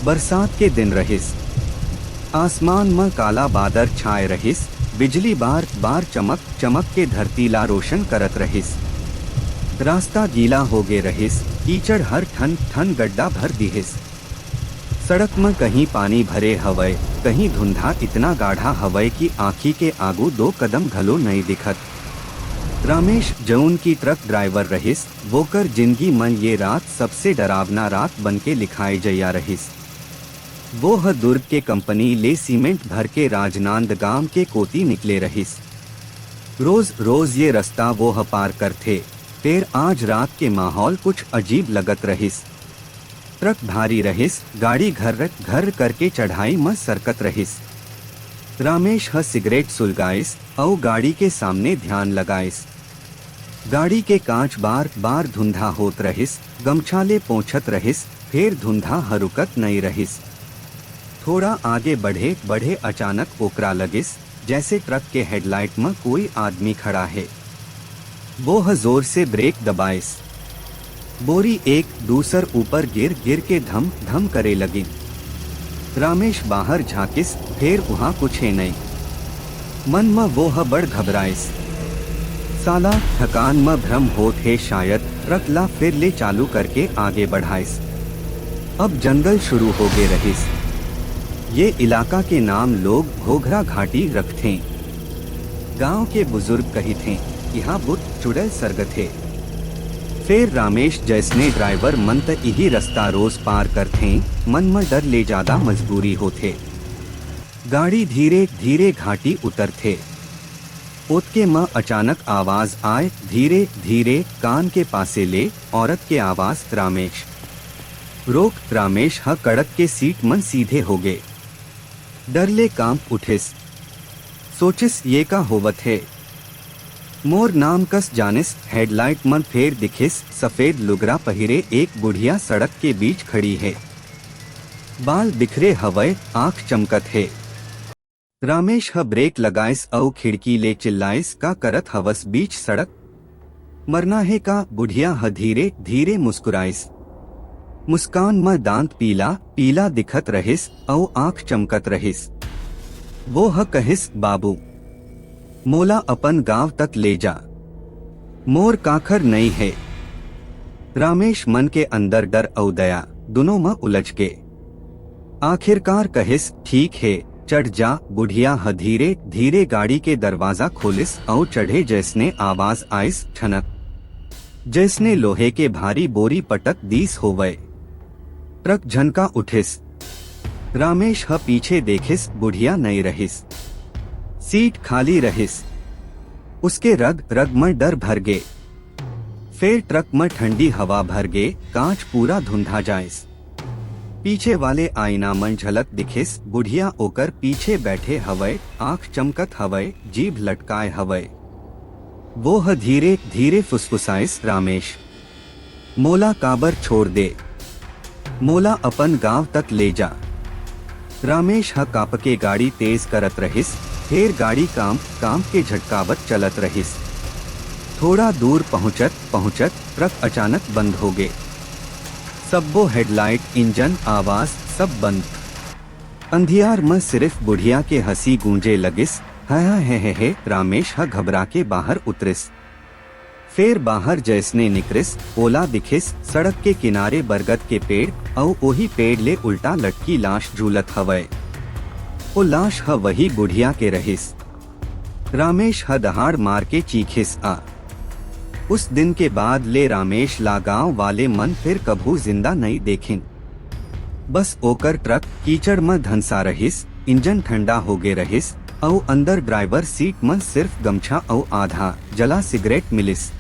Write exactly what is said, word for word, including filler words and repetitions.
बरसात के दिन रहिस। आसमान म काला बादर छाय रहिस, बिजली बार बार चमक चमक के धरती ला रोशन करत रहिस। रास्ता गीला होगे रहिस, कीचड़ हर ठन ठन गड्ढा भर दिहिस। सड़क म कहीं पानी भरे हवय, कहीं धुंधा इतना गाढ़ा हवय कि आँखी के आगू दो कदम घलो नइ दिखत। रामेश, जऊन की ट्रक ड्राइवर रहिस, वोकर जिनगी म ये रात सबसे डरावना रात बनके लिखाय जइया रहिस। वो ह दुर्ग के कंपनी ले सीमेंट भर के राजनांदगांव के कोती निकले रहिस। रोज रोज ये रस्ता वो ह पार करथे, फेर आज रात के माहौल कुछ अजीब लगत रहिस। ट्रक भारी रहिस, गाड़ी घर्र घर्र करके चढ़ाई म सरकत रहिस। रामेश ह सिगरेट सुलगाइस अउ गाड़ी के सामने ध्यान लगाइस। गाड़ी के कांच बार बार धुंधा होत रहिस, गमछा ले पोंछत रहिस, फेर धुंधा ह रुकत नइ रहिस। थोड़ा आगे बढ़े बढ़े अचानक ओकरा लगिस, जैसे ट्रक के हेडलाइट म कोई आदमी खड़ा हे। वो ह जोर से ब्रेक दबाइस। बोरी एक दूसर ऊपर गिर गिर के धम धम करे लगिन। रामेश बाहर झांकिस, फेर उहाँ कुछ हे नइ। मन म वो ह बड़ घबराइस। साला, थकान म भ्रम होत हे शायद, ट्रक ला फेर ले चालू करके आगे बढ़ाइस। अब जंगल शुरू होगे रहिस। ये इलाका के नाम लोग घोघरा घाटी रखथें। गांव के बुजुर्ग कहिथें, इहाँ भूत चुड़ैल सरगथे। फेर रामेश जैसने ड्राइवर मन त इही रस्ता रोज पार करथें, मन म डर ले जादा मजबूरी होथे। गाड़ी धीरे धीरे घाटी उतरथे। ओतके म अचानक आवाज आय, धीरे धीरे, कान के पासे ले, औरत के आवाज, रामेश। रोक। रामेश ह कड़क के सीट मन सीधे होगे। डर ले कांप उठिस। सोचिस, ये का होवत हे? मोर नाम कस जानिस। हेडलाइट मन फेर दिखिस, सफेद लुगरा पहिरे एक बुढ़िया सड़क के बीच खड़ी हे। बाल बिखरे हवय, आंख चमकत हे। रामेश ह ब्रेक लगाइस अउ खिड़की ले चिल्लाइस, का करत हवस बीच सड़क? मरना हे का? बुढ़िया ह धीरे धीरे मुस्कुराइस। मुस्कान म दांत पीला पीला दिखत रहिस अउ आंख चमकत रहिस। वो ह कहिस, बाबू, मोला अपन गांव तक ले जा। मोर काखर नइ हे। रामेश मन के अंदर डर अउ दया, दुनों म उलझ गे। आखिरकार कहिस, ठीक हे, चढ़ जा। बुढ़िया ह धीरे धीरे गाड़ी के दरवाजा खोलिस अउ चढ़े। जैसने आवाज आइस, ठनक, जैसने लोहे के भारी बोरी पटक दीस होवय। ट्रक झनका उठिस। रामेश ह पीछे देखिस, बुढ़िया नइ रहिस। सीट खाली रहिस। उसके रग रग म डर भर गे। फेर ट्रक म ठंडी हवा भर गे, कांच पूरा धुंधा जाइस। पीछे वाले आईना म झलक दिखिस, बुढ़िया ओकर पीछे बैठे हवय, आंख चमकत हवय, जीभ लटकाए हवय। वो ह धीरे धीरे फुसफुसाइस, रामेश, मोला काबर छोड़ दे? मोला अपन गांव तक ले जा। रामेश ह कांपके गाड़ी तेज करत रहिस, फेर गाड़ी कांप कांप के झटकावत चलत रहिस। थोड़ा दूर पहुंचत पहुंचत ट्रक अचानक बंद होगे। सब्बो हेडलाइट, इंजन, आवाज, सब बंद। अंधियार म सिरिफ बुढ़िया के हंसी गूंजे लगिस, "हा हा हे हे हे।" रामेश ह घबरा के बाहर उतरिस। फेर बाहर जैसने निकरिस, ओला दिखिस, सड़क के किनारे बरगद के पेड़, अउ ओही पेड़ ले उल्टा लटकी लाश झूलत हवय। ओ लाश ह वही बुढ़िया के रहिस। रामेश ह दहाड़ मार के चीखिस, आ। उस दिन के बाद ले रामेश ला गांव वाले मन फिर कभू जिंदा नइ देखिन। बस ओकर ट्रक कीचड़ म धंसा रहिस, इंजन ठंडा होगे रहिस, अउ अंदर ड्राइवर सीट म सिर्फ गमछा अउ आधा जला सिगरेट मिलिस।